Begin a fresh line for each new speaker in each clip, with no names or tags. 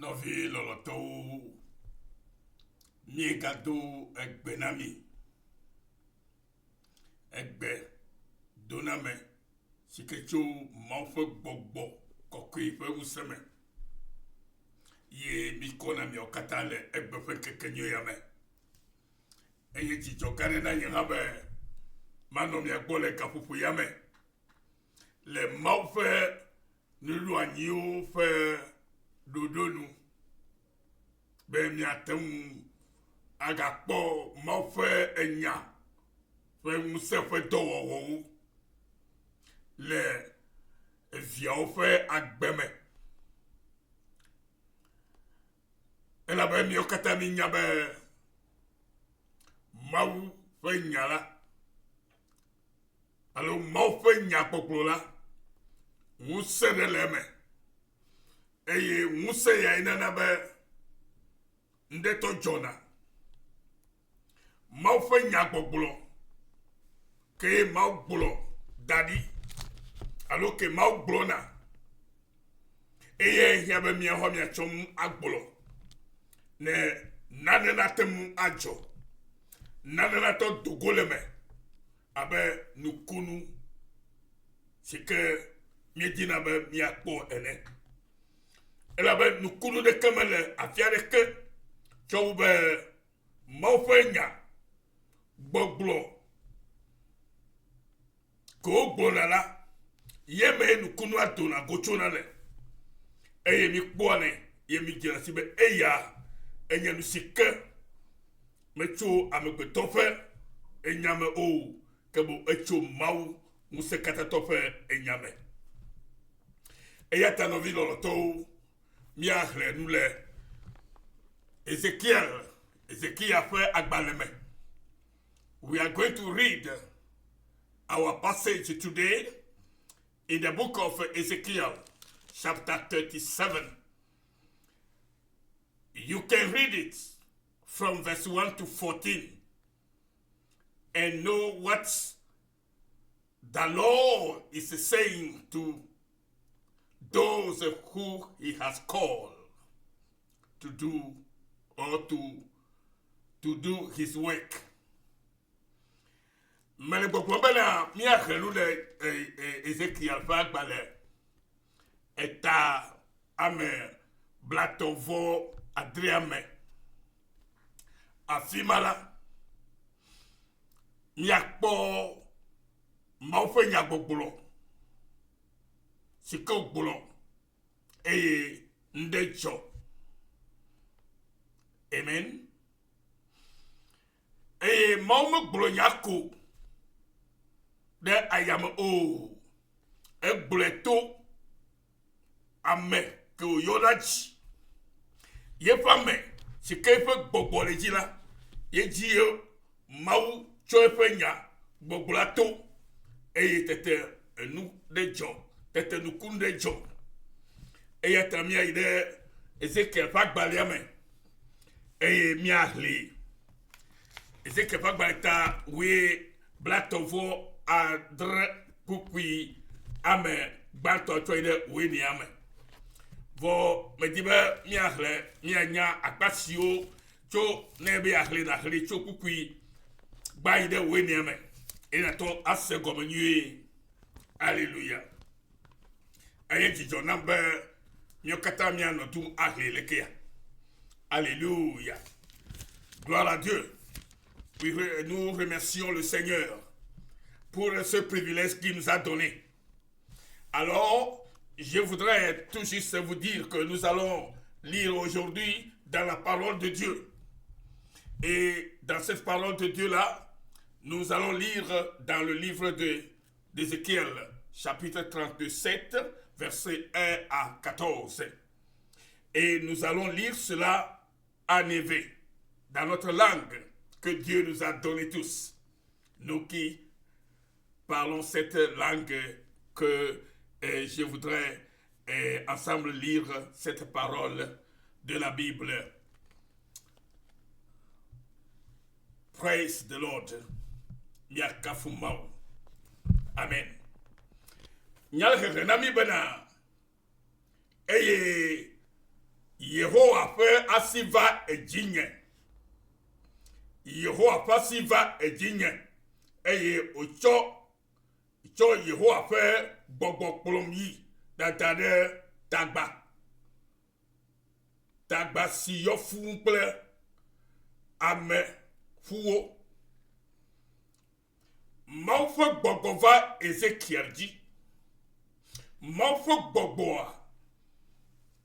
Nɔvi lɔlɔtɔwo, míegado egbe na mi. Egbe doname si ke tso Mawu ƒe gbɔgbɔ kɔkɔe ƒe ŋusẽ me ye míkɔ na miawo katã le egbe ƒe ŋkeke nyui ya me. Eye dzidzɔ gã ɖe na nye hã be manɔ mia gbɔ le gaƒoƒo ya me le Mawu ƒe nuɖoanyiwo ƒe ɖoɖo nu be míate ŋu agakpɔ Mawu ƒe enya ƒe ŋusẽ ƒe dɔwɔwɔwo le eviawo ƒe agbe me. Elabe míawo katã míenya be Mawu ƒe nya la alo Mawu ƒe nyagbɔgblɔ la, ŋusẽ ɖe le eme eye ŋusẽ yae nana be ŋɖetɔ dzɔna. Mawu ƒe nyagbɔgblɔ kee Mawu gblɔ da ɖi alo ke Mawu gblɔna eye ehiã be míaxɔ míatsɔ nu agblɔ ne nane nate ŋu adzɔ, nane natɔ do go le eme abe nukunu si ke míedina be míakpɔ ene. Elabe nukunu ɖeke mele afi aɖeke tsɔ wu be Mawu ƒe nya gbɔgblɔ ke wogblɔna la, ye mee nukunua dona go tsona le. Eye míkpɔa nɛ ye mídzena si be eya enye nu si ke metso amegbetɔ ƒe enya me o, ke boŋ etso Mawu Ŋusẽkatãtɔ ƒe enya me. Eya ta nɔvi lɔlɔ̃tɔwo, míaxlẽ nu le Ezekiel, Ezekiya ƒe agbalẽ me. We are going to read our passage today in the book of Ezekiel, chapter 37. You can read it from verse 1 to 14 and know what the Lord is saying to those who he has called to do or to, to do his work. Mele gbɔgblɔm bena míaxlẽ nu le e, e, Ezekiel ƒe agbalẽ eta ame blatɔ̃ vɔ adrea me. Afi ma la, míakpɔ Mawu ƒe nyagbɔgblɔ si ke wògblɔ eye ŋɖe dzɔ. Amen. Eye Mawu megblɔ nya ko ɖe ayame o. Egblɔe to ame ke wòyɔna dzi. Yeƒe ame si ke eƒe gbɔgbɔ le dzi la, ye dzi ye Mawu tsɔ eƒe nya gbɔgblɔa to eye tete enu ɖe dzɔ, tete nukunu ɖe dzɔ. Eya ta míayi ɖe Ezekiel ƒe agbalẽa me eye míaxlẽe. Ezekiel ƒe agbalẽ ta wue blatɔ̃ vɔ adre kpukpui ame gbãtɔ tsɔ yi ɖe wuienea me. Vɔ medi be míaxlẽ míanya akpa siwo tso ne be yeaxlẽ nàxlẽ tso kpukpui gbã yi ɖe wuienea me eye nàtɔ ase gɔme nyuie. Aleluya. Eye dzidzɔ nam be míawo katã míanɔ du ahlẽ lekea. Alléluia. Gloire à Dieu. Nous remercions le Seigneur pour ce privilège qu'il nous a donné. Alors, je voudrais tout juste vous dire que nous allons lire aujourd'hui dans la parole de Dieu. Et dans cette parole de Dieu-là, nous allons lire dans le livre de d'Ézéchiel, chapitre 37, versets 1 à 14. Et nous allons lire cela en éveil, dans notre langue que Dieu nous a donnée tous. Nous qui parlons cette langue que eh, je voudrais eh, ensemble lire cette parole de la Bible. Praise the Lord. Míakafu Mawu. Amen. Nya le xexlẽ na mí bena eye Yehowa ƒe asi va edzinye. Yehowa ƒe asi va edzinye eye wòtsɔ tsɔ Yehowa ƒe gbɔgbɔ kplɔm yi ɖada ɖe tagba, tagba si yɔ fũu kple ame ƒuwo. Mawu ƒe gbɔgbɔ va Ezekiel dzi. Mawu ƒe gbɔgbɔa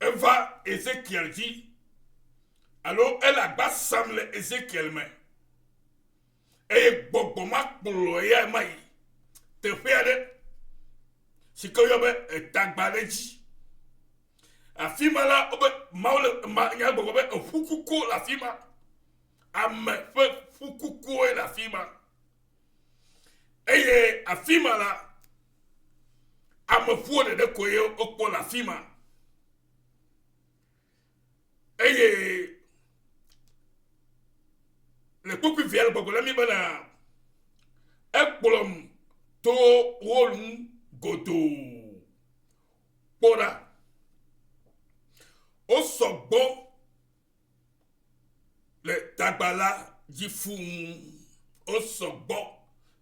eva Ezekiel dzi alo ele agba sam le Ezekiel me eye gbɔgbɔ ma kplɔ eya ma yi teƒe aɖe si ke woyɔ be etagba ɖe dzi. Afi ma la wobe Mawu le ma nya gbɔgbɔ be eƒu kuku le afi ma. Ame ƒe ƒukukuwoe le afi ma. Eye afi ma la, ame ƒuwo ɖeɖe koe wokpɔ le afi ma. Eye le kpukpui via le gbɔgblɔ na mí bena ekplɔm to wo ŋu godoo. Kpɔ ɖa, wosɔ gbɔ le tagba la dzi fũu. Wosɔ gbɔ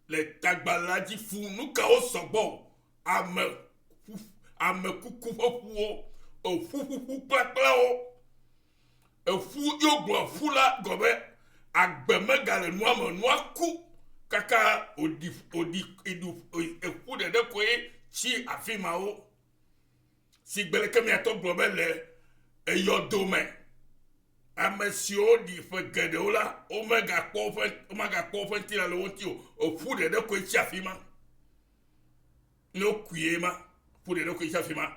le tagba la dzi fũu. Nu ka wosɔ gbɔ o? Ame ame kuku ƒe ƒuwo, eƒu ƒuƒu kplakplawo. Eƒu ye wogblɔ ƒu la gɔme agbe megale nua me o. Nua ku kaka wòɖi wòɖi eƒu ɖeɖe koe tsi afi mawo. Si gbe leke mia tɔ gblɔ be le eyɔdo me, ame siwo ɖi ƒe geɖewo la, womegakpɔ woƒe womagakpɔ woƒe ŋutilã le wo ŋuti o. Eƒu ɖeɖe koe tsi afi ma. Ne wokue ma, ƒu ɖeɖe koe tsi afi ma.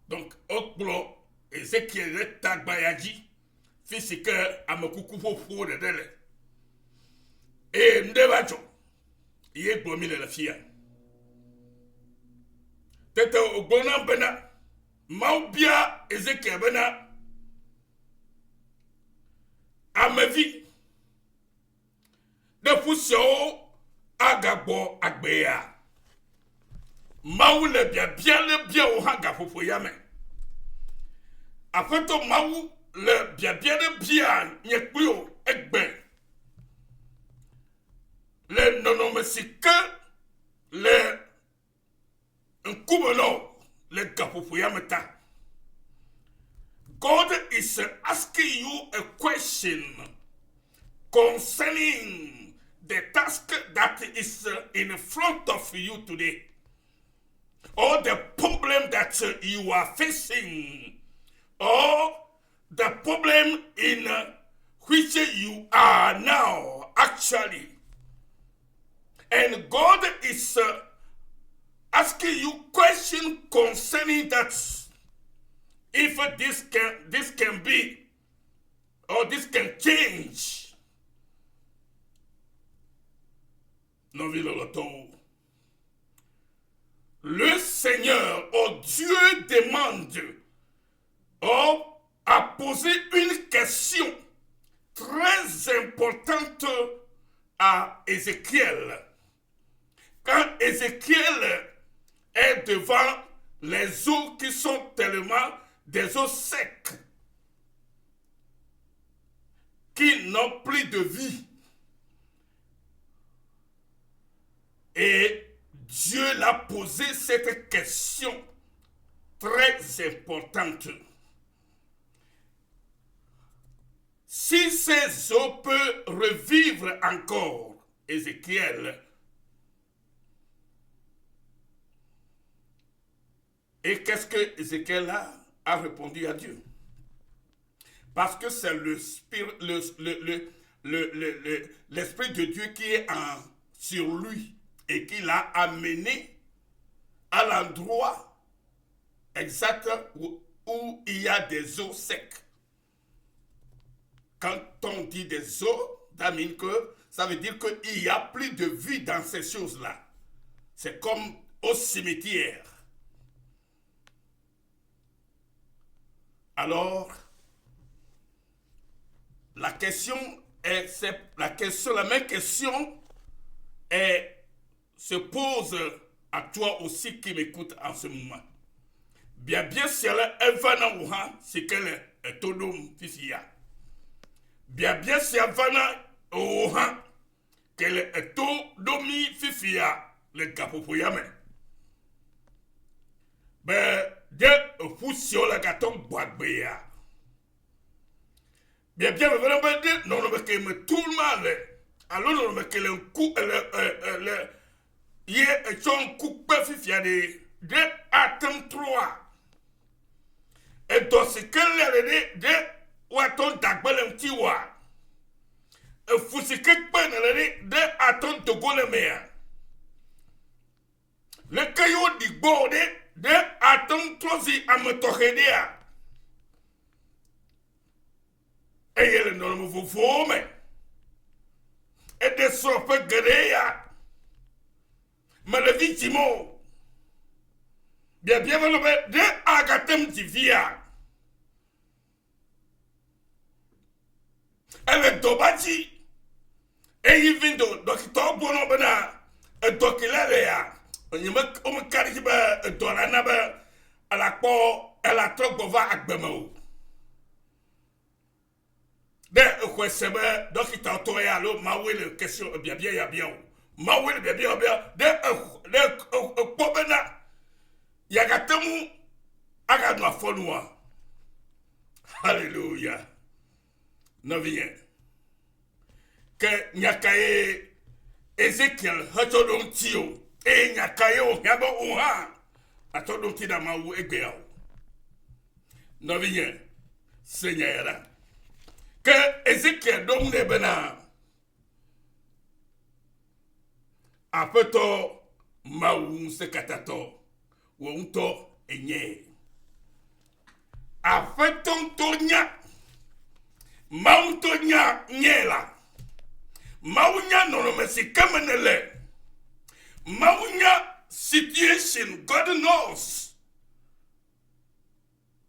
Donc wokplɔ Ezekiel ɖe tagbaya dzi, fi si ke ame kuku ƒoƒo ɖeɖe le. Eye nu ɖe va dzɔ. Ye gblɔ mi le le fia. Tete wògblɔ nam bena, Mawu bia Ezekiel bena, Amevi, ɖe ƒu siawo agagbɔ agbea? Mawu le biabia ɖe bia wò hã gaƒoƒo ya me. Aƒetɔ Mawu le biabia ɖe bia nye kpli wò egbe le nɔnɔme si ke le ŋkume na wò le gaƒoƒo ya me ta. God is asking you a question concerning the task that is in front of you today or the problem that you are facing or the problem in which you are now actually. And God is asking you question concerning that. If this can this can be or this can change. Nɔvi lɔlɔtɔwo. Le Seigneur, oh Dieu demande, oh, a posé une question très importante à Ézéchiel. Quand Ézéchiel est devant les eaux qui sont tellement des eaux secs, qui n'ont plus de vie, Et Dieu l'a posé cette question très importante. Si ces eaux peuvent revivre encore, Ézéchiel, Et qu'est-ce que Ézéchiel a, a répondu à Dieu Parce que c'est le, le, le, l'Esprit de Dieu qui est en, sur lui et qui l'a amené à l'endroit exact où, où il y a des eaux secs. Quand on dit des eaux, que ça veut dire qu'il n'y a plus de vie dans ces choses-là. C'est comme au cimetière. Alors, la question est, la question, la même question est, se pose à toi aussi qui m'écoute en ce moment. Biabia sia la eva na wò hã si ke le eto ɖom fifia. Biabia sia va na ewò hã ke le eto ɖom mí fifia le gaƒoƒo ya me be ɖe eƒu siawo le gatɔ gbɔ agbea? Biabia veve ɖe be ɖe nɔnɔme ke me tom ma le alo nɔnɔme ke le ŋku le e, le ye etsɔ ŋku kpe fifia ɖe ɖe ate ŋu trɔa? Edɔ si ke lé ɖe ɖe ɖe woate ŋu da gbe le ŋuti oa? Efu si ke kpe nèle ɖe ɖe ate ŋu do go le mea? Leke ye woɖi gbɔ wò ɖe ɖe ate ŋu trɔ zi ame tɔxɛ ɖea? Eye le nɔnɔme vovovowo me. Eɖe srɔ̃ ƒe geɖe ya. Mele vi dzim o. Biabia va nɔ be ɖe agate ŋu dzi via? Ele dɔba dzi eyi vindo dɔkitɔwo gblɔ nɔ bena edɔ ke le le ya nye me womeka ɖe edzi be edɔ la na be elakpɔ elatrɔ gbɔ va agbe me o. Ɖe exɔe se be dɔkitawo tɔ ya alo Mawue le kesi biabia ya bia o. Mawue le biabia bia ɖe ɖe ekpɔ bena yeagate ŋu aganɔ afɔnua? Hallelujah. Nɔvinye. Ke nya kae Ezekiel hetsɔ ɖo ŋuti o? Eye nya kae wòhiã be wò hã nàtsɔ ɖo ŋuti na Mawu egbea o? Nɔvinye, se nya ya ɖa. Ke Ezekiel ɖo ŋu nɛ bena, Aƒetɔ Mawu Ŋusẽkatãtɔ, wò ŋutɔ ènyee. Aƒetɔ ŋutɔ nya. Mawu ŋutɔ nya nyee la. Mawu nya nɔnɔme si ke me nèle. Mawu nya situation. God knows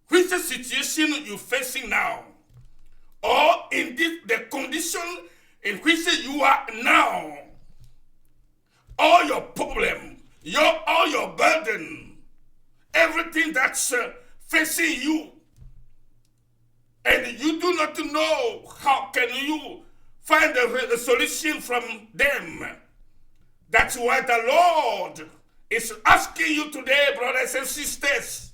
which situation you facing now or in this the condition in which you are now. All your problem, your all your burden, everything that's uh, facing you, and you do not know how can you find a, a solution from them. That's why the Lord is asking you today, brothers and sisters.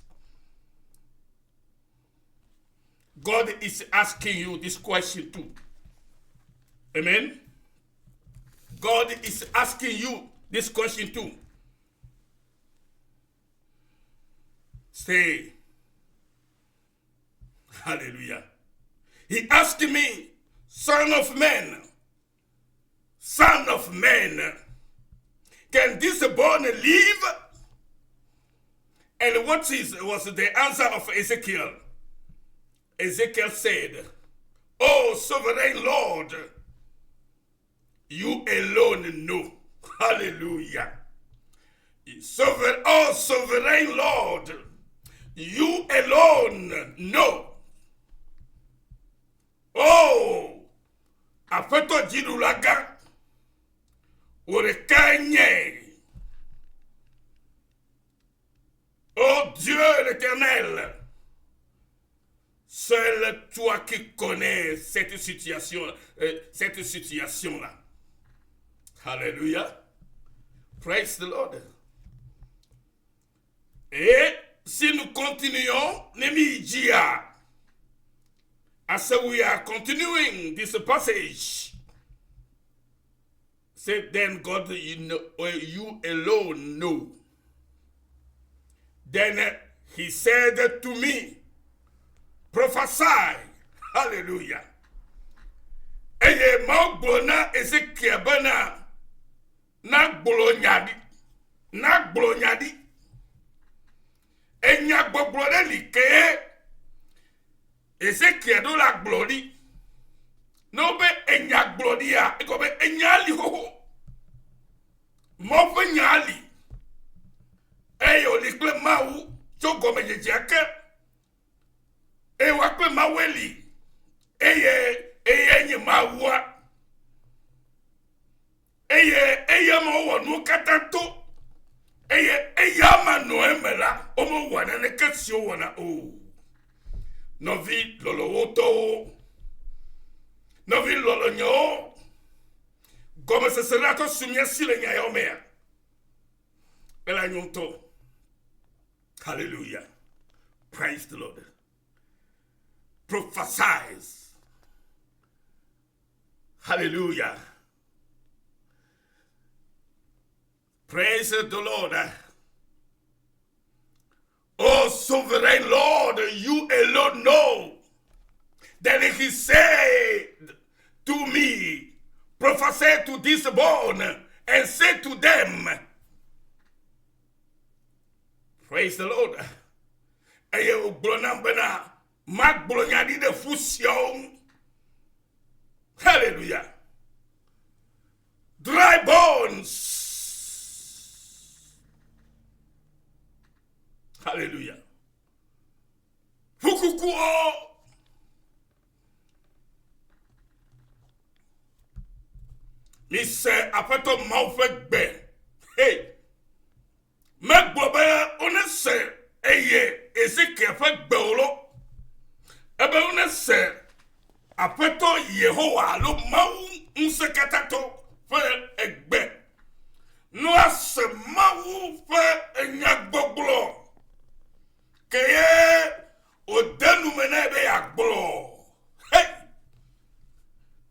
God is asking you this question too. Amen. God is asking you this question too. Say, Hallelujah. He asked me, Son of man, Son of man, can this bone live? And what is was the answer of Ezekiel? Ezekiel said, Oh, sovereign Lord, you alone know. Hallelujah. Sovereign, oh, sovereign Lord, you alone know. Oh, Aƒetɔ dziɖulagã, wò ɖekae nye. Oh Dieu l'Éternel, seul toi qui connais cette situation, euh, cette situation-là. Alléluia. Praise the Lord. Et si nous continuons, Nemi as we are continuing this passage, say then God, you know, you alone know. Then he said to me, prophesy. Hallelujah. Eye Mawu gblɔ na Ezekiel bena, nagblɔ nya ɖi, nagblɔ nya ɖi. Enyagbɔgblɔ ɖe li kee Ezekiel ɖo la gblɔ ɖi. Ne wobe enyagblɔɖia, egɔme be enya li xoxo. Mawu ƒe nya li. Eye wòli kple Mawu tso gɔmedzedzea ke. Eye woa kple Mawue li. Eye eyae nye Mawua. Eye eya ma wowɔ nuwo katã to. Eye eya ma nɔ eme la, womewɔa naneke si wowɔna o. Nɔvi lɔlɔ̃wo tɔwo, nɔvi lɔlɔ̃nyewo, gɔmesese ɖe atɔ su mía si le nya yawo mea? Ele anyo ŋutɔ. Hallelujah. Praise the Lord. Prophesize. Hallelujah. Praise the Lord. Oh, sovereign Lord, you alone know. Then he said to me, prophesy to this bone and say to them, Praise the Lord. Eye wògblɔ nam bena magblɔ nya ɖi ɖe ƒu siawo ŋu. Hallelujah. Dry bones. Hallelujah. Ƒukukuwo. Mise Aƒetɔ Mawu ƒe gbe. Hey. Megblɔ be wonese eye Ezekiel ƒe gbe o lo. Ebe wonese Aƒetɔ Yehowa alo Mawu Ŋusẽkatãtɔ ƒe egbe. Ne woase Mawu ƒe nyagbɔgblɔ ke ye wòde nu me nɛ be yeagblɔ. Hei!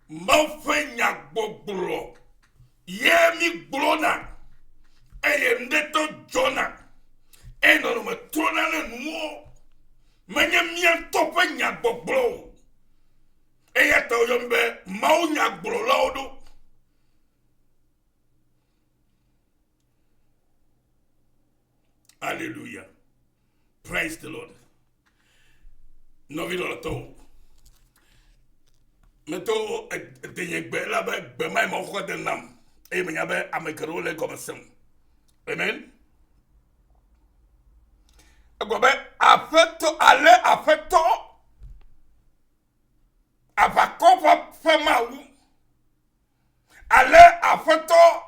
Mawu ƒe nyagbɔgblɔ ye mi gblɔna eye ŋɖetɔ dzɔna eye nɔnɔme trɔna ne nuwo. Menye mía ŋutɔ ƒe nyagbɔgblɔ o. Eya ta woyɔ mí be Mawu nyagblɔlawo ɖo. Hallelujah. Praise the Lord. Nɔvi lɔlɔtɔwo. Meto edenye gbe la be gbe ma ma xɔ de nam eye menya be ame geɖewo le gɔme sem. Amen. Egblɔ be aƒetɔ ale aƒetɔ aʋakɔ ƒe ƒe mawu ale aƒetɔ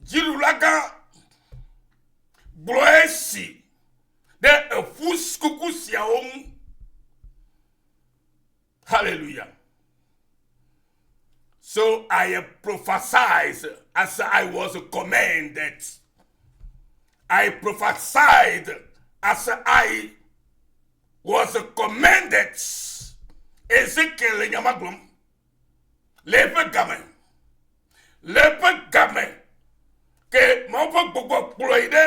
Dziɖulagã gblɔ esi ɖe eƒu kuku siawo ŋu. Hallelujah. So I prophesied as I was commanded. I prophesied as I was commanded. Ezekiel le nya ma gblɔm. Le eƒe game, le eƒe game ke Mawu ƒe gbɔgbɔ kplɔe yi ɖe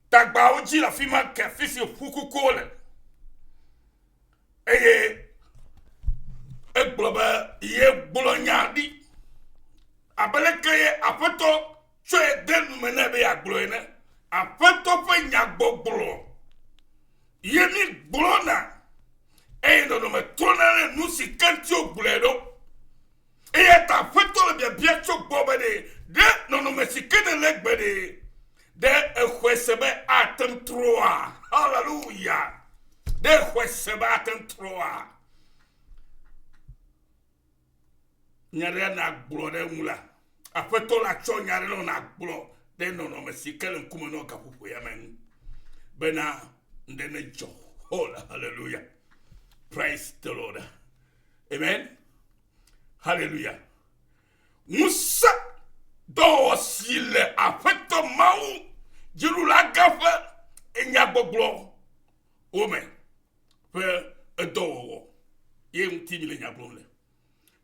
tagbawo dzi le afi ma ke afi si ƒu kukuwo le. Eye egblɔ be yegblɔ nya ɖi abe leke ye aƒetɔ tsɔe de nu me nɛ be yeagblɔ ene. Aƒetɔ ƒe nyagbɔgblɔ ye mi gblɔna eye nɔnɔme trɔna ɖe nu si ke ŋuti wogblɔe ɖo. Eya ta Aƒetɔ le biabia tso gbɔ be ɖe ɖe nɔnɔme si ke nèle egbe ɖe ɖe exɔe se be ate ŋu trɔa? Haleluya! Ɖe exɔe se be ate ŋu trɔa? Nya ɖe nàgblɔ ɖe eŋu la, Aƒetɔ la tsɔ nya ɖe nɔ nàgblɔ ɖe nɔnɔme si ke le ŋkume nɔ gaƒoƒo ya me ŋu bena ŋɖe nedzɔ. Oh, hallelujah. Praise the Lord. Amen. Hallelujah. Ŋusẽ dɔwɔwɔ si le Aƒetɔ Mawu dziɖulagã ƒe nyagbɔgblɔ wo me ƒe edɔwɔwɔ ye ŋuti mi le nya gblɔm le.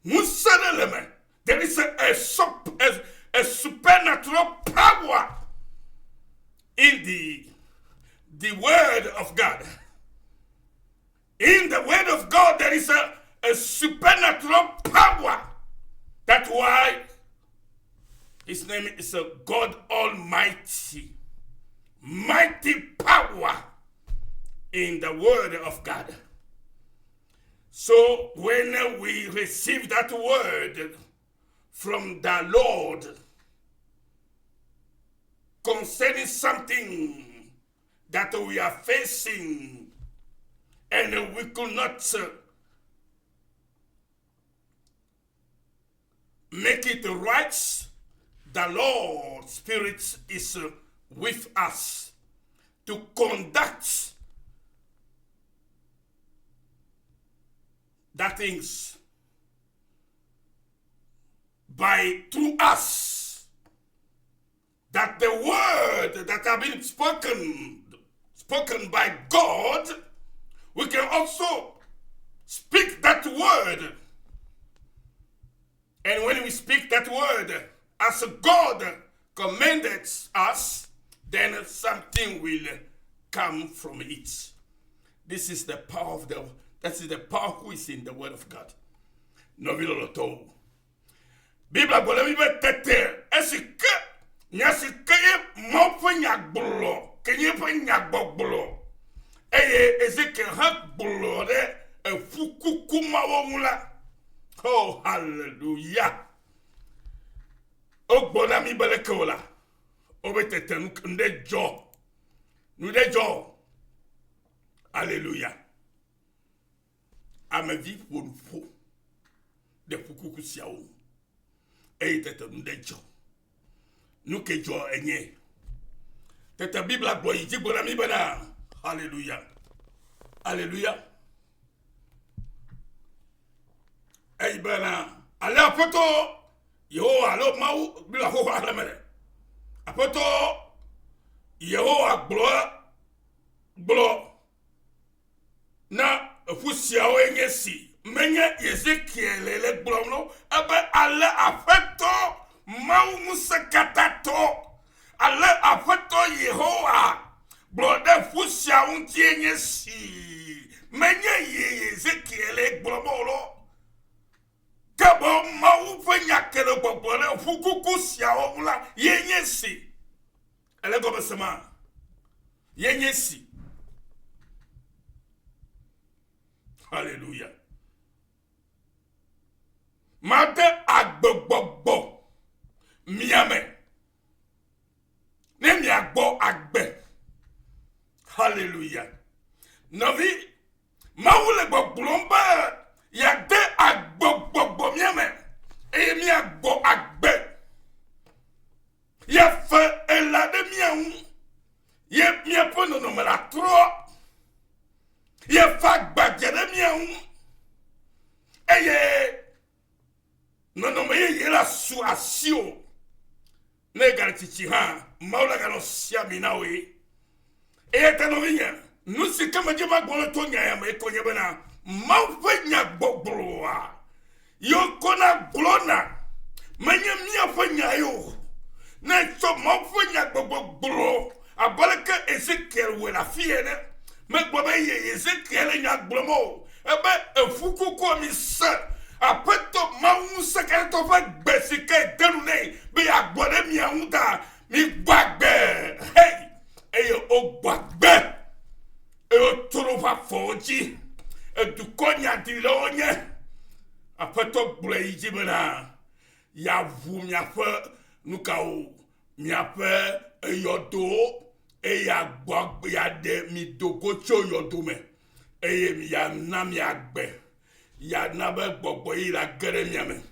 Ŋusẽ ɖe le me. There is a, a, a, a supernatural power in the, the word of God. In the word of God, there is a, a supernatural power. That's why his name is a God Almighty. Mighty power in the word of God. So when we receive that word from the Lord concerning something that we are facing and we could not make it right, the Lord Spirit is with us. to conduct that things by through us that the word that have been spoken spoken by God we can also speak that word and when we speak that word as God commanded us then something will come from it this is the power of the that is the power who is in the word of God. Nɔvi lɔlɔtɔwo. Biblia gblɔ na mí be tete esi ke nya si ke ye Mawu ƒe nya gblɔ ke nye eƒe nyagbɔgblɔ eye Ezekiel hã gblɔ ɖe eƒu kuku mawo ŋu la. Oh, hallelujah. Wogblɔ na mí be leke o la, wobe tete nu ɖe dzɔ. Nu ɖe dzɔ. Aleluya. Amevi ƒo nu ƒo ɖe ƒukuku siawo ŋu eye tete nu ɖe dzɔ. Nu ke dzɔ enye. Tete Biblia gblɔ yi dzi gblɔ na mí bena, Aleluya. Aleluya. Eyi bena, ale Aƒetɔ Yehowa alo Mawu Biblia xoxoa xlẽm mele. Aƒetɔ Yehowa gblɔ gblɔ na eƒu siawoe nye si menye Ezekiel le gblɔm no ebe ale Aƒetɔ Mawu Ŋusẽkatãtɔ, ale Aƒetɔ Yehowa gblɔ ɖe ƒu siawo ŋutie nye si menye ye Ezekiel le gblɔm o lo. Ke boŋ Mawu ƒe nya ke le gbɔgblɔ ɖe ƒu kuku siawo ŋu la ye nye si. Ele gɔme sema? Ye nye si. Hallelujah. Made agbegbɔgbɔ mia me ne miagbɔ agbe. Hallelujah. Nɔvi, Mawu le gbɔgblɔm be yeade agbegbɔgbɔ mia me eye miagbɔ agbe. Yeafe elã ɖe mía ŋu ye míaƒe nɔnɔme la trɔ. Yefa gbadze ɖe mía ŋu eye nɔnɔme yeye la su asiwò. Ne egale tsitsi hã, Mawu la ganɔ si ami na wòe. Eya ta nɔvinye, nu si ke medze magblɔ le to nya ya me ko nye bena Mawu ƒe nyagbɔgblɔa ye wokɔna gblɔna, menye míaƒe nya ye o. Ne ètsɔ Mawu ƒe nyagbɔgblɔ gblɔ abe aleke Ezekiel wɔe le afii ene, megblɔ be ye Ezekiel le nya gblɔm o, ebe eƒu koko mi se Aƒetɔ Mawu Ŋusẽkatãtɔ ƒe gbe si ke de nu nɛ be yeagblɔ ɖe mia ŋu ta, migbɔ agbe! Hei! Eye wogbɔ agbe eye wotso ɖe woƒe afɔwo dzi. Edukɔ nyadrilawo nye. Aƒetɔ gblɔe yi dzi bena yeaʋu miaƒe nukawo, miaƒe yɔdowo eye yeagbɔ agbe, yeaɖe mi do go tso yɔdo me eye yeana mi agbe. Yeana be gbɔgbɔ yi la ge ɖe mia me.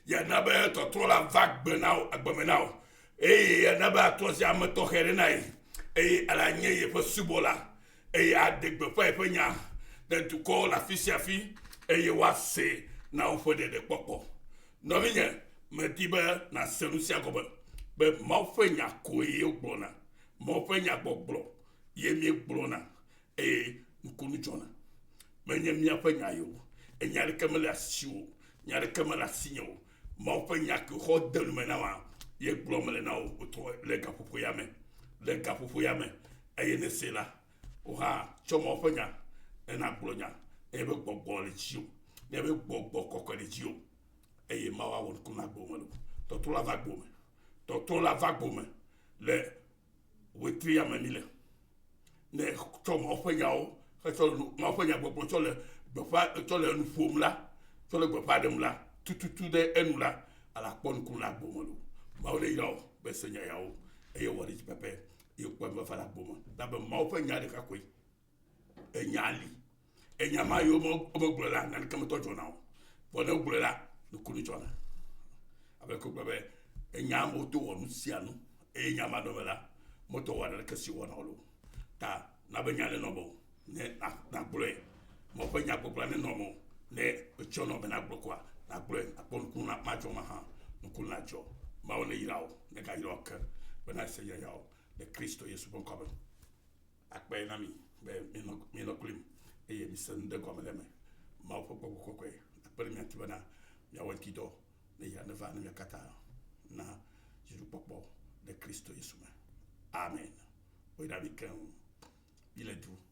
Yeana be tɔtrɔ la va agbe na wò, agbe me na wò. Eye yeana be atrɔ zi ame tɔxɛ ɖe na ye. Eye ala nye yeƒe subɔla. Eye aɖe gbeƒã yeƒe nya ɖe dukɔwo le afi sia afi eye woasee na woƒe ɖeɖekpɔkpɔ. Nɔvinye, medi be nàse nu sia gɔme be Mawu ƒe nya koe wogblɔna. Mawu ƒe nyagbɔgblɔ ye míegblɔna eye nukunu dzɔna. Menye míaƒe nya ye o. Enya aɖeke mele asiwò o. Nya aɖeke mele asinye o. Mawu ƒe nya ke wòxɔ de nu me na wòa, ye gblɔm mele na wò wòtrɔ le gaƒoƒo ya me. Le gaƒoƒo ya me eye nèsee la, wò hã tsɔ Mawu ƒe nya ne nàgblɔ nya nenye be gbɔgbɔ le dziwò, nenye be gbɔgbɔ kɔkɔe le dziwò eye Mawu awɔ nukunu le agbewò me loo. Tɔtrɔ la va agbewò me. Tɔtrɔ la va agbewò me le wetri ya me mi le. Ne tsɔ Mawu ƒe nyawo hetsɔ Mawu ƒe nyagbɔgblɔ tsɔ le gbeƒã tsɔ le nu ƒom la, tsɔ le gbeƒã ɖem la, tututu ɖe enu la, ale akpɔ nuku le agbo me lo. Mawu ne yra wò be se nya yawo eye wɔ ɖe dzi pɛpɛ eye kpɔ eme va le agbo me. Labe Mawu ƒe nya ɖeka koe. Enya li. Enya ma yi womegblɔ la, naneke metɔ dzɔna o. Vɔ ne wogblɔe la, nukunu dzɔna. Abe ko gblɔ be enya amewo to wɔ nu sia nu eye nya ma ɖe me la, metɔ wɔ naneke si wɔna o. Ta na be nya nenɔ mewò ne nàgblɔe. Mawu ƒe nyagbɔgblɔa nenɔ mewò ne etsɔ nɔ be nagblɔ koa, nàgblɔe akpɔ nukunu na madzɔ mahã. Nukunu nadzɔ. Mawu neyra wò, negayra wò ke bena ese yayrawo le Kristo Yesu ƒe ŋkɔ me. Akpe na mi be mienɔ mienɔ kplim eye mise nu ɖe gɔme le eme. Mawu ƒe gbɔgbɔ kɔkɔe akpe ɖe mia ŋuti bena miawɔ eŋuti dɔ ne ya neva ne mia katã na dziɖukpɔkpɔ le Kristo Yesu me. Amen. Woyra mi keŋ. Mile du.